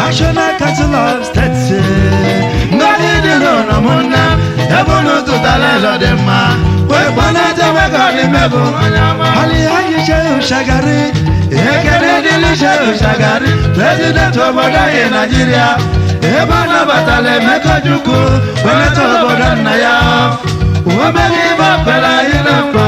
National Council of States, President obodo anyị Nigeria, ebe a nabatala Emeka Ojukwu weneta obodo nna ya, omere ibe kwere anyị na mkpa.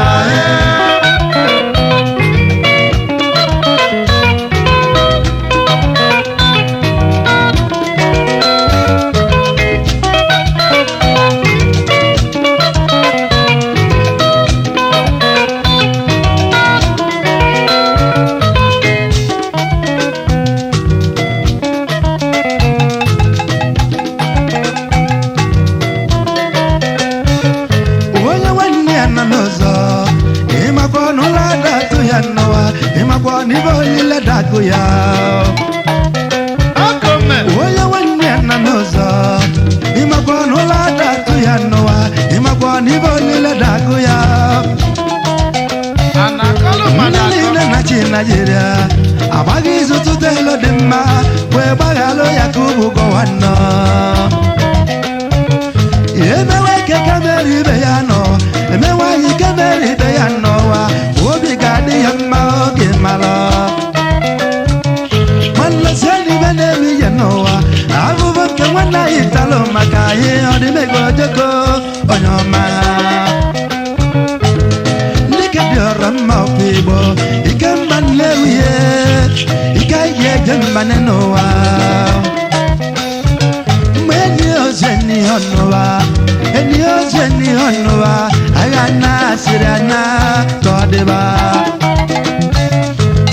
Nigeria agbaghị izu tụta elu dị mma wee gbaghalụ ya ka ụbụ gọwanọ emewe ike kamera ibe ya nọ emewe anyị kamera ibe ya n'ụwa obi ga-adị ya mma oge mara nwanne ibe na-eme ihe n'ụwa ahụhụ nke nwanne anyị talụ maka anyị ọdịmego ojoko onye ọma ndị ke dị ọrọ mma ọkwa Igbo ike mba nlewuye ike anyị eje mbane n'ụwa mgbe enyi ozu enyi ọnụwa enyi ozu enyi ọnụwa agha na asịrị anya ka ọ dịba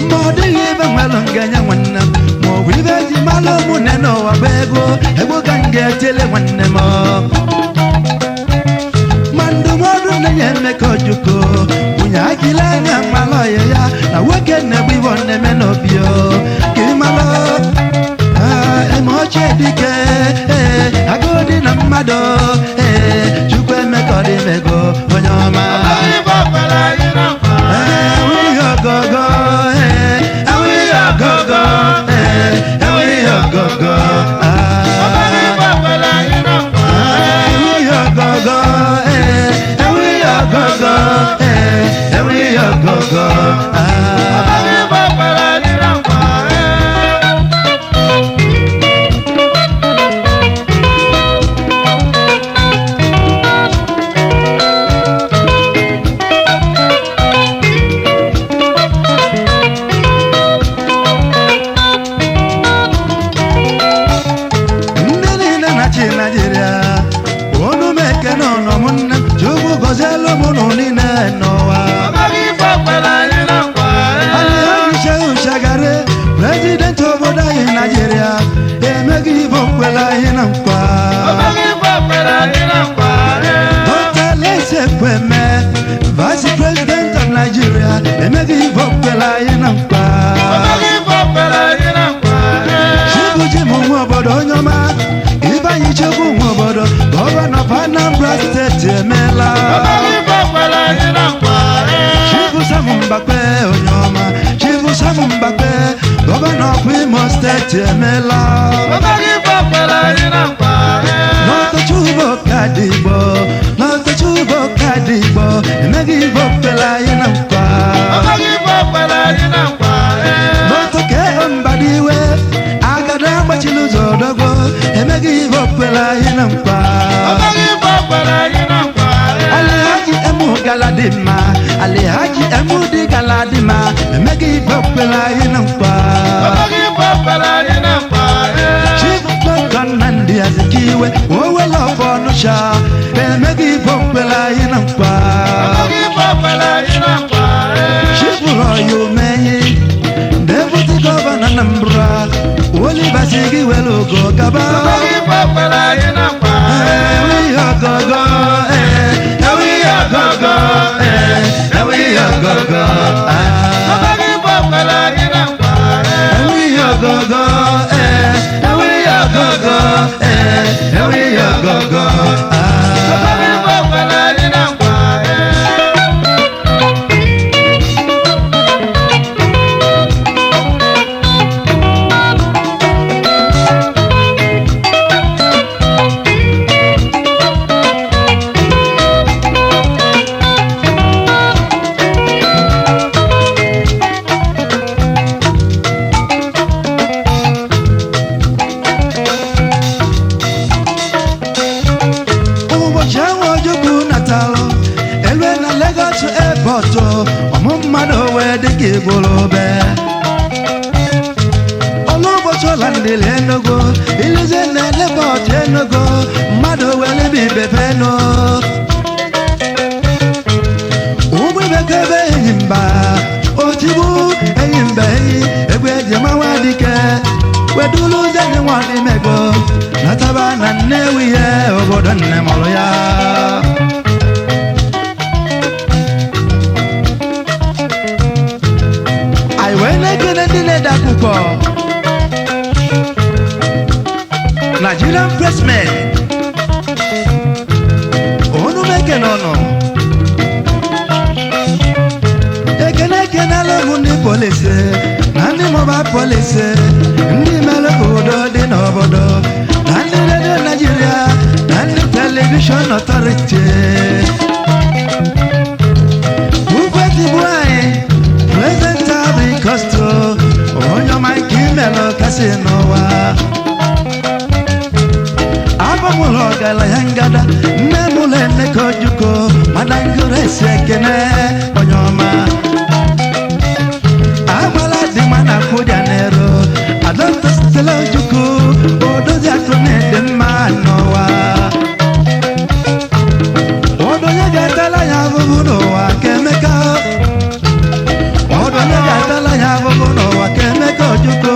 ma ọ dịghị ibe nwelụ ngenye nwanne m ma ọ bụ ibe ji malụ ụmụnne n'ụwa bụ ego ego ka m ga-etele nwanne m ma ndụmọdụ na-enye Emeka Ojukwu nwunye akịla anya mmalụ ọyị ya na nwoke na-egbu ibo na-eme n'obi ka ị malụ eme ochie dike ee agụụ dị na mmadụ ee Chukwu Emeka Ọdịmego onye ọma enweghị ogogo ee enweghị ogogo ee enweghị ogogo enweghị ogogo ee enweghị ogogo ee enweghị ogogo. Gọvanọ ọkwa Imo Steeti emela. N'ọtụtụ Okadigbo, n'ọtụtụ Okadigbo, emeghị ibe okpere anyị na nkwa. N'ọtụtụ Mbadiwe, agada agbachila ụzọ odogwo, emeghị ibe okpere anyị na nkwa. Alhaji Emu Galadima, Alhaji Emu dị Galadima, emeghị ibe okpere anyị na nkwa. Chief Dr. Nnamdi Azikiwe, Owele of Onitsha, emeghị ibe okpere anyị na nkwa. Chief Roy Omenyi, Deputy Governor Anambra, Oliver Sigi welu ugo gaba. Ewi ogogo, ewi ogogo, ewi ogogo, ah. Ewi ogogo, ewi ogogo, ewi ogogo, ah. Ụbọchị ahụ Ojukwu natalụ elue na Lagos airport, ọmụ mmadụ wee dịka igwurube. Ọlụ ụbọchị ọlandịrị Enugu, iluzie na airport Enugu, mmadụ wee lebe ibefenu. Ụgbọ ibekebe enyi mba otigbu enyi mba enyi egwu eji mawa dike wedulu zeni nwadimego nataba na Nnewi ihe obodo nne mụrụ ya. Anyị wee na-ekene ndị na-ede akwụkwọ Nigerian pressmen, onu m ekene ọnụ ekene ekenela m ndị polisi na ndị mọba polisi, ndị mere ka udo dị n'obodo, na ndị redio Naijiria na ndị telivishọn ọtọriti. Ugwetigbu anyị prezidenti Abrikosto, onye ọma nke imelụ kasị n'ụwa. Abụ m ụlọ ọgaranya ngada, nne m ụlọ Emeka Ojukwu, Madam Grace, ekene onye ọma. Agbala dị mma na kwụja n'ero Adọnta Stella Ojukwu, odozi akụ na-ede mma n'ụwa. Ọdụ onye ga-atala ya ahụhụ n'ụwa ka Emeka, ọdụ onye ga-atala ya ahụhụ n'ụwa ka Emeka Ojukwu.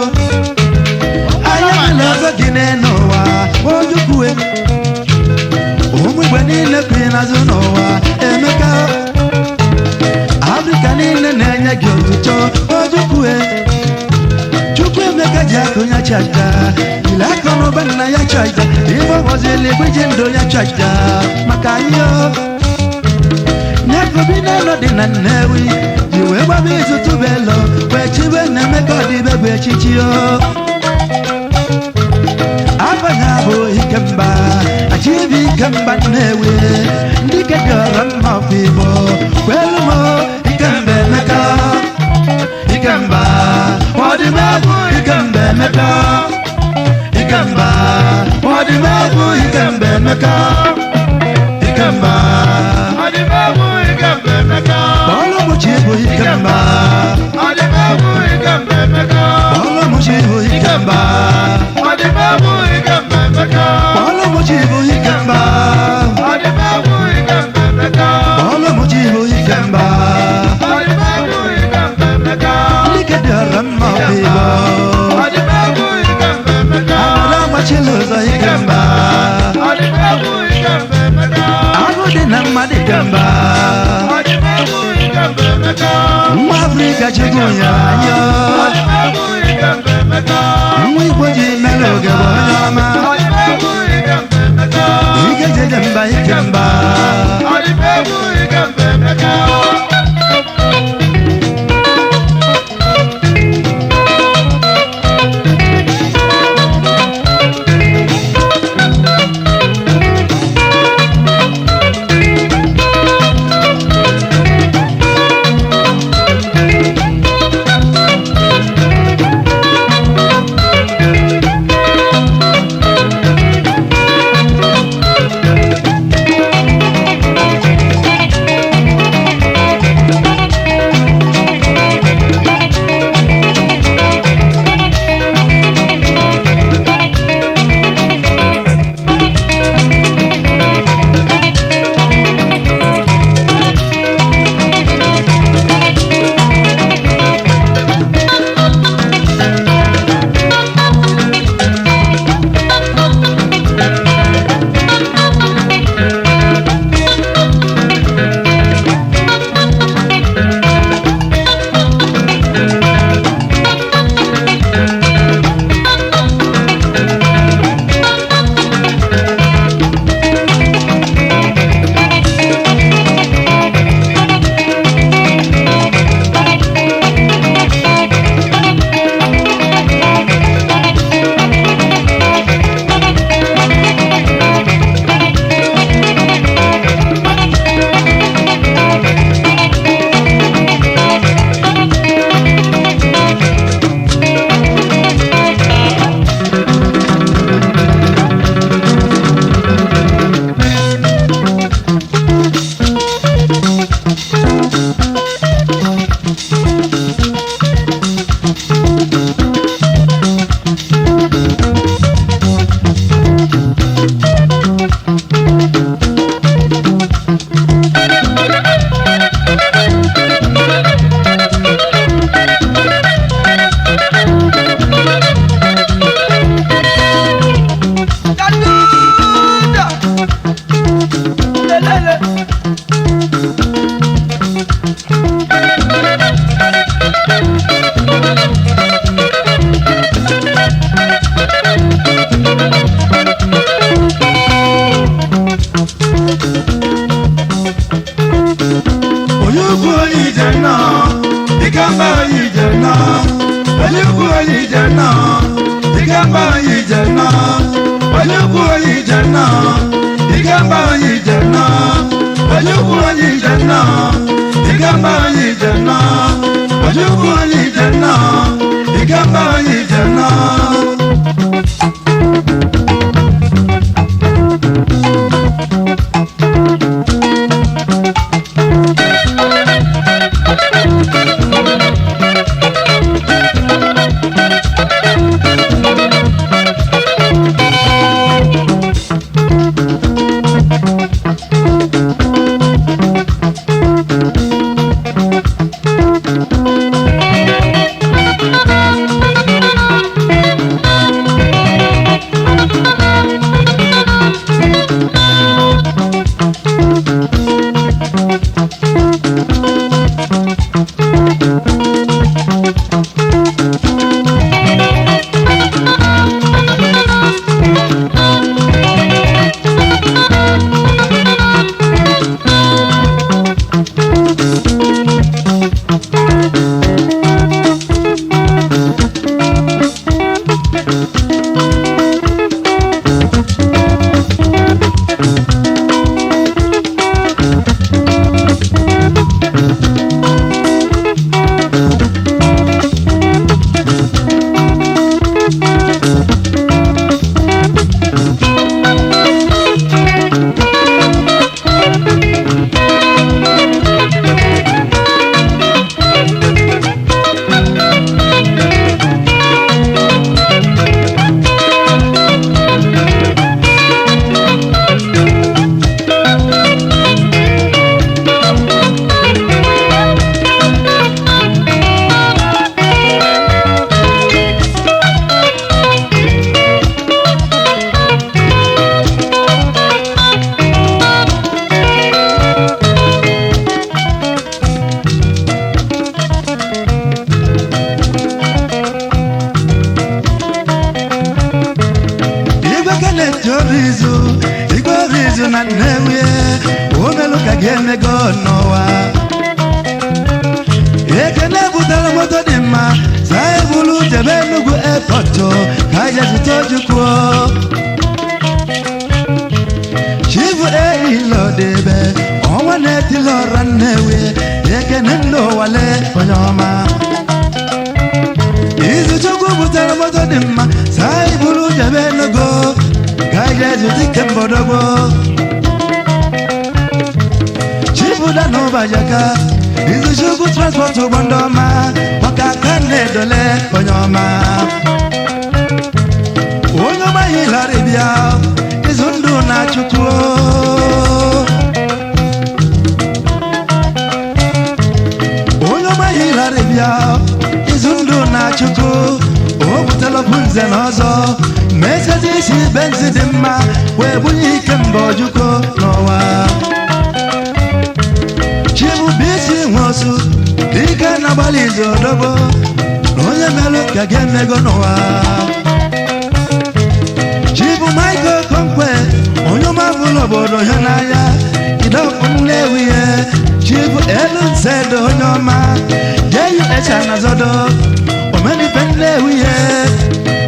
Anya niile ọzọ gị n'ụwa Ojukwu, ụmụ igwe niile kwi n'azụ n'ụwa Emeka. Afrịka niile na-enye gị otuto Ojukwu. Chukwu Emeka ji akụ ya chaja ile akụ n'ụba nna ya chaja ibe ọbọzili igwe ji ndụ ya chaja maka anyị o. Nyekobi n'ụlọ dị na Nnewi ji wee gbaba izu tubelo wee chibe na Emeka ọdịbe bụ echichi o. Afọ ya bụ Ikemba achibi, Ikemba Nnewi, ndị kedị ọrọ mma ọfụ Igbo kwelu m. Ikemba Emeka, Ikemba ọdịmegwu, Ikemba Emeka, Ikemba ọdịmegwu, Ikemba Emeka, Ikemba ọlụmụchi bụ Ikemba, ọlụmụchi bụ Ikemba, ọlụmụchi bụ Ikemba, ọlụmụchi bụ Ikemba, ndị kedị ọrọ mma ọfụ Igbo agbada agbachila ụzọ Ikemba, agụ dị na mmadụ Ikemba, nwa Afrịka chukwu nyere anyị, nwa Igbo ji mere oge bụ onye ọma. Ike jeje mba, Ikemba. Onye ukwu onye ije nnọọ, dịka mba onye ije nnọọ. Onye ukwu onye ije nnọọ, dịka mba onye ije nnọọ. Onye ukwu onye ije nnọọ, dịka mba onye ije nnọọ. Onye ukwu onye ije nnọọ, dịka mba onye ije nnọọ. Onye ukwu onye ije nnọọ, dịka mba onye ije nnọọ. Igwe Kenneth Orizu, Igwe Orizu na Nnewi, omelu ka ga-emego n'ụwa. Ekene butere moto dị mma, saa ebulu jebe Enugu airport ka anyị zute Ojukwu. Chifu Eilodebe, ọnwa na-etili ọra Nnewi, Ekene nna ụwale onye ọma. Izuchukwu butere moto dị mma, saa iburu jebe Enugu ka anyị zute ike mbọdọgbo. Chibuda n'ụbajaka, Izuchukwu transport ụgbọ ndị ọma, maka aka na-edole onye ọma. Onye ọma hilara bịa, izu ndụ na Chukwu. Onye ọma hilara bịa, izu ndụ na Chukwu. O butela bụ nze na ọzọ, ma esezi isi benzi dị mma, wee bunye ike mba Ojukwu n'ụwa. Chibubuisi nwosu, dike na-agbalị izu odogbo, na onye melụ ka ga-emego n'ụwa. Chibu Michael Okonkwe, onye ọma bụrụ obodo ya n'anya, idọkụ Nnewi ya. Chibu elu nsedo onye ọma, JUH Anazodo, omenife Nnewi ya.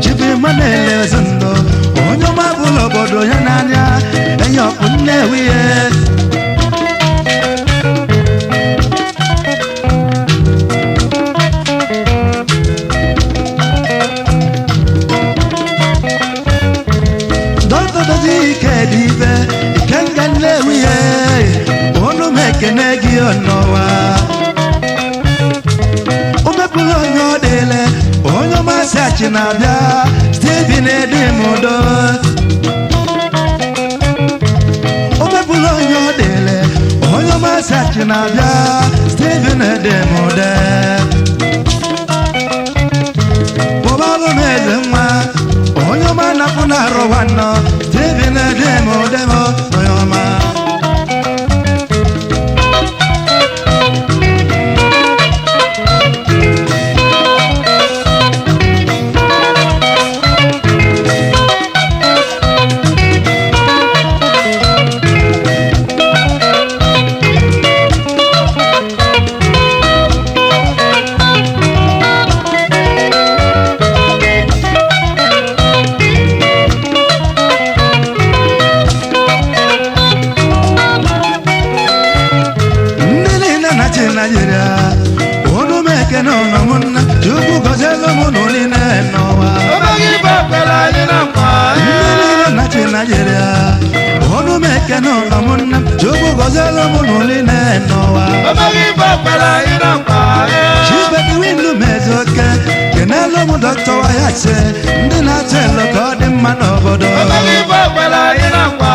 Chibu Emmanuel Ezondo, onye ọma bụrụ obodo ya n'anya, enyi ọkụ Nnewi ya. Dọkịta dozie ike dị ibe ikenga Nnewi ya, ọnụ m ekene gị n'ụwa. na-abịa Steven Edimudo o mepụla onye ọ dịle onye ọma sachi na-abịa Steven Edimude kpọbalụ m eze nwa onye ọma napụ na arụ nwanọ Steven Edimude m onye ọma. Ndị niile na-achị Naịjirịa unu m ekene ụnụ m nna Chukwu gọzielu m unu niile n'ụwa. Omeghị ife kwere anyị na nkwa. Ndị niile na-achị Naịjirịa unu m ekene ụnụ m nna Chukwu gọzielu m unu niile n'ụwa. Omeghị ife kwere anyị na nkwa. Chibediwinu m ezeoke kenelu m Dr. Wayase ndị na-achọ elu ka ọ dị mma n'obodo. Omeghị ife kwere anyị na nkwa.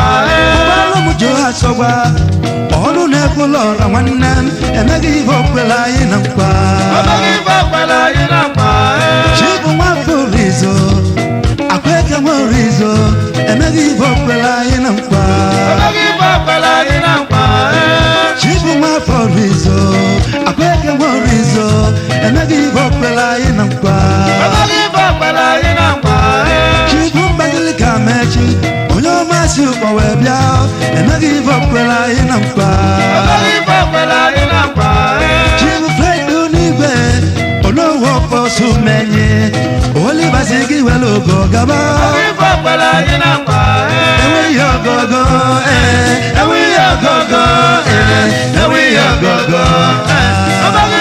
Ụgbọelu m jụ asọgwa ọnụ na-ekwula ọra nwanne m emeghị ihe okwela anyị na nkwa. Omeghị ife kwere anyị na nkwa. Chibu nwafọ orizo akweke nwa orizo emeghị ihe okwela anyị na nkwa. Omeghị ife kwere anyị na nkwa. Chibu nwafọ orizo akweke nwa orizo emeghị ihe okwela anyị na nkwa. Omeghị ife kwere anyị na nkwa. Chibu mgbagili ka mechi onye ọma si ụkpọ wee bịa emeghị ihe okwela anyị na nkwa. Omeghị ife kwere anyị na nkwa. Chibu Fred n'igwe onowu ọkpọsụ menye olibasi gị were ogo gaba. Omeghị ife kwere anyị na nkwa. Enweghị ogogo ee, enweghị ogogo ee, enweghị ogogo ee. Omeghị